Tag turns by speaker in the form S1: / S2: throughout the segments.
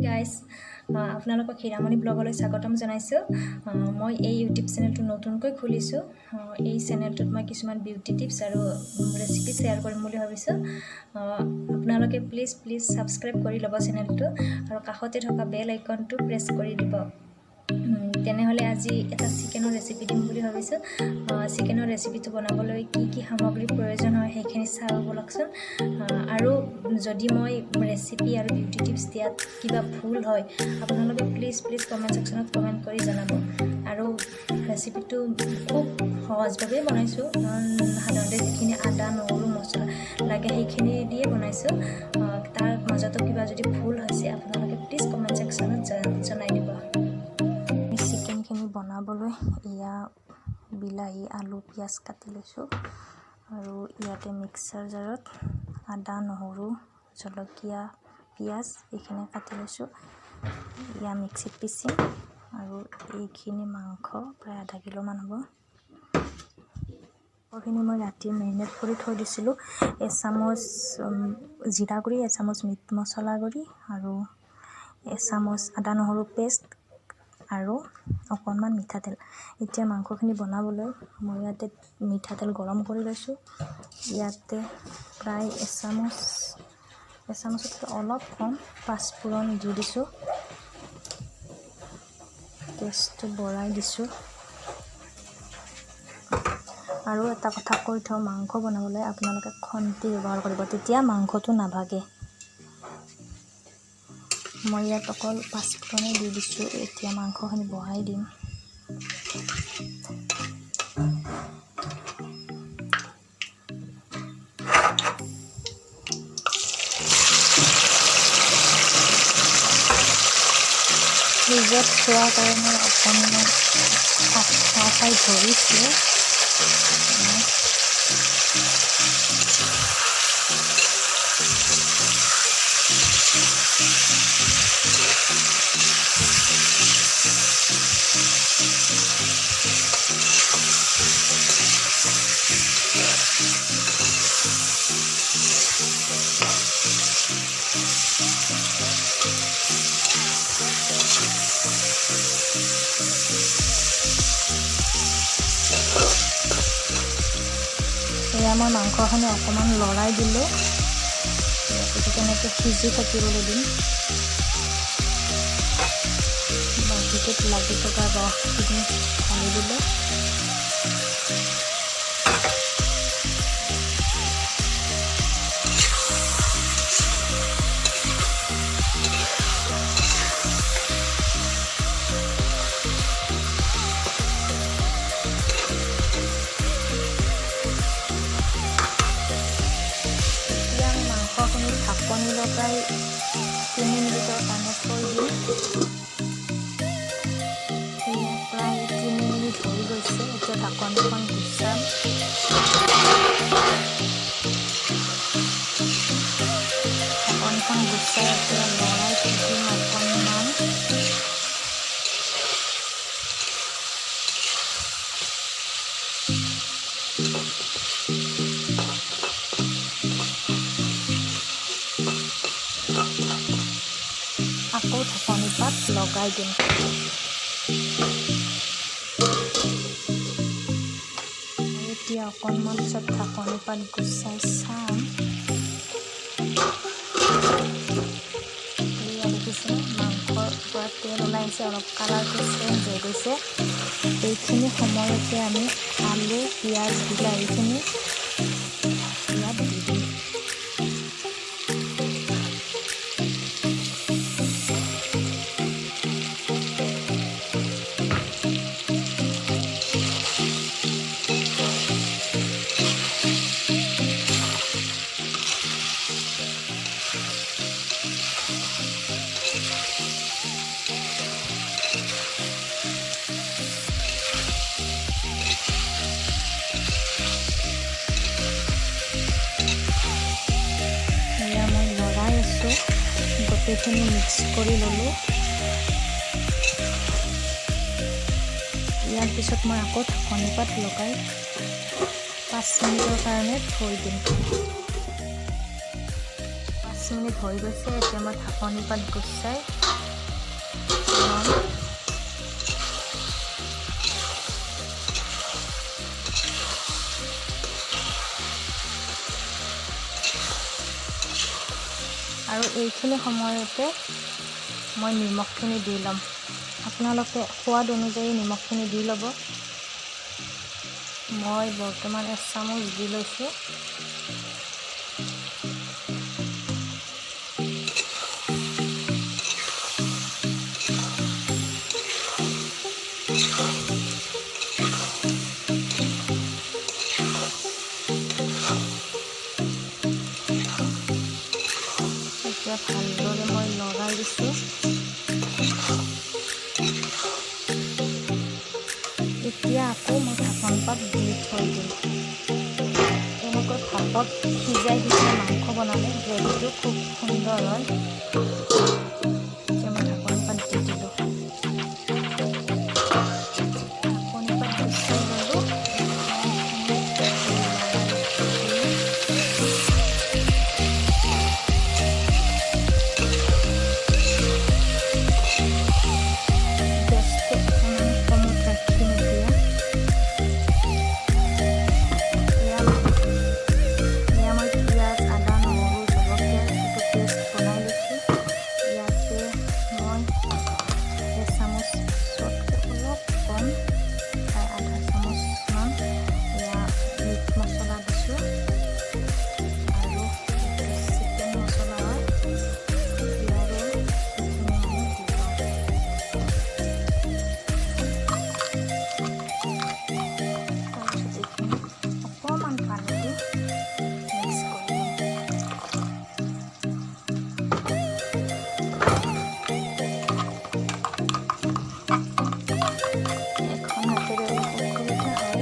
S1: Guys, আপোনালোকক হীৰামণি ব্লগলৈ স্বাগতম জনাইছোঁ। মই এই ইউটিউব চেনেলটো নতুনকৈ খুলিছোঁ। এই চেনেলটোত মই কিছুমান বিউটি টিপছ আৰু ৰেচিপি শ্বেয়াৰ কৰিম বুলি ভাবিছোঁ। আপোনালোকে প্লিজ প্লিজ ছাবস্ক্ৰাইব কৰি ল'ব চেনেলটো আৰু কাষতে থকা বেল আইকনটো প্ৰেছ কৰি দিব। তেনেহ'লে আজি এটা চিকেনৰ ৰেচিপি দিম বুলি ভাবিছোঁ। চিকেনৰ ৰেচিপিটো বনাবলৈ কি কি সামগ্ৰীৰ প্ৰয়োজন হয়, সেইখিনি চাওঁ ব'লকচোন। আৰু যদি মই ৰেচিপি আৰু বিউটি টিপছ দিয়াত কিবা ভুল হয়, আপোনালোকে প্লিজ প্লিজ কমেণ্ট ছেকশ্যনত কমেণ্ট কৰি জনাব। আৰু ৰেচিপিটো খুব সহজভাৱেই বনাইছোঁ, কাৰণ সাধাৰণতে যিখিনি আদা, নহৰু, মছলা লাগে, সেইখিনি দিয়ে বনাইছোঁ। তাৰ মাজতো কিবা যদি ভুল হৈছে, আপোনালোকে প্লিজ কমেণ্ট ছেকশ্যনত জনাই দিব। চিকেনখিনি বনাবলৈ এয়া বিলাহী, আলু, পিঁয়াজ কাটি লৈছোঁ আৰু ইয়াতে মিক্সাৰ জাৰত আদা, নহৰু, জলকীয়া, পিঁয়াজ এইখিনি কাটি লৈছোঁ। এয়া মিক্সিত পিচিম। আৰু এইখিনি মাংস প্ৰায় আধা কিলোমান হ'ব। মাংসখিনি মই ৰাতি মেৰিনেট কৰি থৈ দিছিলোঁ। এচামুচ জিৰা গুড়ি, এচামুচ মিট মছলা গুড়ি আৰু এচামুচ আদা নহৰু পেষ্ট আৰু অকণমান মিঠাতেল। এতিয়া মাংসখিনি বনাবলৈ মই ইয়াতে মিঠাতেল গৰম কৰি লৈছোঁ। ইয়াতে প্ৰায় এচামুচ, এচামুচতকৈ অলপ কম পাঁচফোৰণ দি দিছোঁ। গেছটো বঢ়াই দিছোঁ। আৰু এটা কথা কৈ থওঁ, মাংস বনাবলৈ আপোনালোকে খন্তি ব্যৱহাৰ কৰিব, তেতিয়া মাংসটো নাভাগে। মই ইয়াত অকল পাঁচফোৰণেই দি দিছোঁ। এতিয়া মাংসখিনি বহাই দিম। ফ্ৰিজত থোৱা কাৰণে অকণমান আঠা ধৰিছে। এয়া মই মাংসখিনি অকণমান লৰাই দিলোঁ। তাৰপিছত এনেকৈ সিজি থাকিবলৈ দিম। বাতিটোত লাগি থকা ৰসখিনি ঢালি দিলোঁ। এতিয়া আমি মাংসখিনি ঢাকনি লগাই 3 মিনিটৰ কাৰণে থৈ দিম। এয়া প্ৰায় 3 মিনিট হৈ গৈছে। এতিয়া ঢাকনিখন গুচাম। ঢাকনিখন গুচাই এতিয়া লৰাই থাকিম অকণমান। আকৌ ঢাকনি পাত লগাই দিম। এতিয়া অকণমান পিছত ঢাকনি পাত গুচাই চাম। এয়া দেখিছে, মাংসৰ পৰা তেল ওলাইছে, অলপ কালাৰটো চেঞ্জ হৈ গৈছে। এইখিনি সময়তে আমি আলু, পিঁয়াজ, বিলাহীখিনি ইয়াত দি দিম। এয়া মই লৰাই আছোঁ। গোটেইখিনি মিক্স কৰি ল'লোঁ। ইয়াৰ পিছত মই আকৌ ঢাকনি পাত লগাই 5 মিনিটৰ কাৰণে থৈ দিম। 5 মিনিট হৈ গৈছে। এতিয়া মই ঢাকনি পাত গুচাই ল'ম। আৰু এইখিনি সময়তে মই নিমখখিনি দি ল'ম। আপোনালোকে সোৱাদ অনুযায়ী নিমখখিনি দি ল'ব। মই বৰ্তমান 1 চামুচ দি লৈছোঁ। এতিয়া ভালদৰে মই লৰাই দিছোঁ। এতিয়া আকৌ মই ঢাকন পাত দি থৈ দিম। এনেকৈ ভাপত সিজাই সিজাই মাংস বনালে গ্ৰেভিটো খুব সুন্দৰ হয়। এতিয়া মই ঢাকনি পাত দি দিলোঁ। ঢাকনি পাত গুচাই ল'লোঁ। এতিয়া গেছটো অকণমান কমত ৰাখিম। এতিয়া এয়া মই পিঁয়াজ, আদা, নহৰু, জলকীয়া এইটো পেষ্ট বনাই লৈছোঁ। ইয়াতে মই এচামুচতকৈ অলপ কম, প্ৰায় আধা চামুচমান এয়া মিট মছলা দিছোঁ আৰু এইটো চিকেন মছলা হয়, ইয়াৰো এইখিনি মানে দি লওঁ। তাৰপিছত এইখিনি অকণমান পানী দি মিক্স কৰি ল'ম। এখন হাতেৰে অলপ অসুবিধা হয়,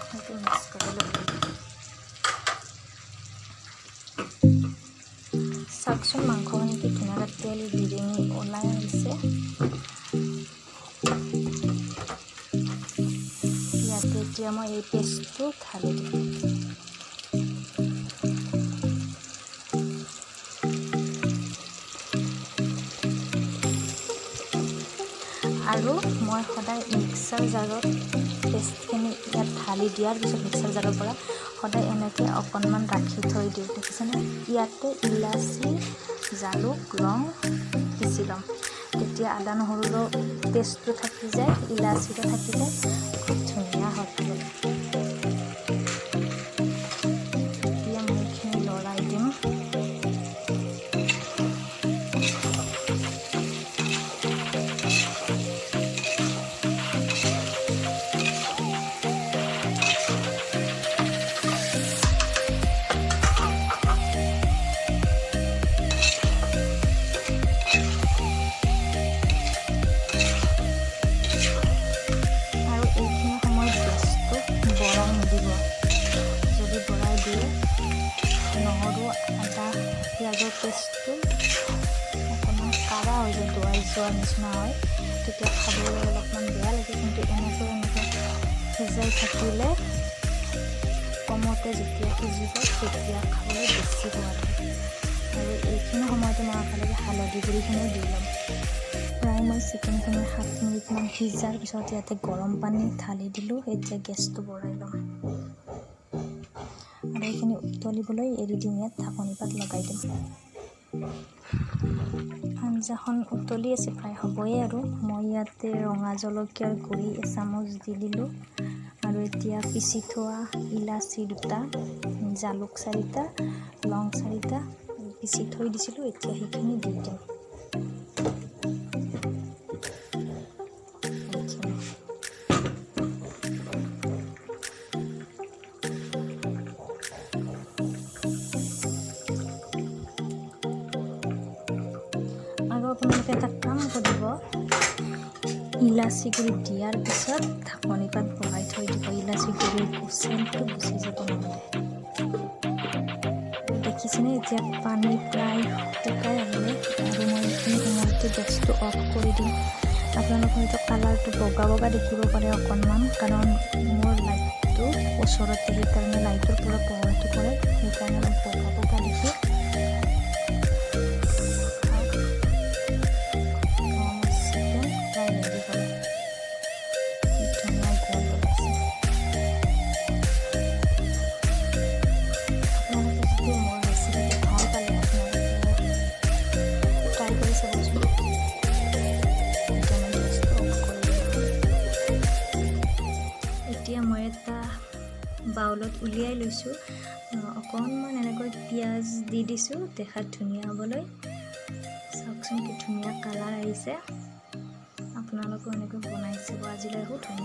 S1: সেইটো মিক্স কৰি ল'ম। চাওকচোন, মাংসখিনি কি ধুনীয়াকৈ তেল বিৰিঙি ওলাই আহিছে। ইয়াতে এতিয়া মই এই পেষ্টটো ঢালি দিম। আৰু মই সদায় মিক্সাৰ জাৰত পেষ্টখিনি ইয়াত ঢালি দিয়াৰ পিছত মিক্সাৰ জাৰৰ পৰা সদায় এনেকৈ অকণমান ৰাখি থৈ দিওঁ, দেখিছেনে? ইয়াতে ইলাচি, জালুক, লং পিচি ল'ম। তেতিয়া আদা নহৰুৰো টেষ্টটো থাকি যায়, ইলাচিৰো থাকি যায়, খুব ধুনীয়া হয় খাবলৈ। এতিয়া মই এইখিনি লৰাই দিম। আৰু এইখিনি সময়ত গেছটো বঢ়াই নিদিব। যদি বঢ়াই দিয়ে, নহৰু, আদা, পিঁয়াজৰ পেষ্টটো অকণমান কাঢ়া হৈ যায়, দোৱাই যোৱাৰ নিচিনা হয়। তেতিয়া খাবলৈ অলপমান বেয়া লাগে। কিন্তু এনেকৈ এনেকৈ সিজাই থাকিলে, কমতে যেতিয়া সিজিব, তেতিয়া খাবলৈ বেছি সোৱাদ হয়। আৰু এইখিনি সময়তে মই একেলগে হালধি গুড়িখিনিও দি ল'ম। প্ৰায় মই চিকেনখিনি 7 মিনিটমান সিজাৰ পিছত ইয়াতে গৰম পানী ঢালি দিলোঁ। এতিয়া গেছটো বঢ়াই ল'ম আৰু এইখিনি উতলিবলৈ এৰি দিম। ইয়াত ঢাকনি পাত লগাই দিম। আঞ্জাখন উতলি আছে, প্ৰায় হ'বই আৰু। মই ইয়াতে ৰঙা জলকীয়াৰ গুড়ি এচামুচ দি দিলোঁ আৰু এতিয়া পিচি থোৱা ইলাচি দুটা, জালুক চাৰিটা, লং চাৰিটা পিচি থৈ দিছিলোঁ, এতিয়া সেইখিনি দি দিম। এইখিনি। আৰু আপোনালোকে এটা কাম কৰিব, ইলাচি গুড়ি দিয়াৰ পিছত ঢাকনি পাত বহাই থৈ দিব। ইলাচি গুড়িৰ চেণ্টটো গুচি যাব নহ'লে। দেখিছেনে, এতিয়া পানী প্ৰায় শুকাই আহিলে আৰু মই এইখিনি সময়তে গেছটো অফ কৰি দিম। আপোনালোকে হয়তো কালাৰটো বগা বগা দেখিব পাৰে অকণমান, কাৰণ মোৰ লাইটটো ওচৰতে, সেইকাৰণে লাইটৰ পৰা পোহৰটো পৰে, সেইকাৰণে অলপ বগা বগা দেখি। চাওক। বাউলত উলিয়াই লৈছোঁ। অকণমান এনেকৈ পিঁয়াজ দি দিছোঁ দেখাত ধুনীয়া হ'বলৈ। চাওকচোন, কি ধুনীয়া কালাৰ আহিছে। আপোনালোকেও এনেকৈ বনাই চাব। আজিলৈ আহোঁ, ধন্যবাদ।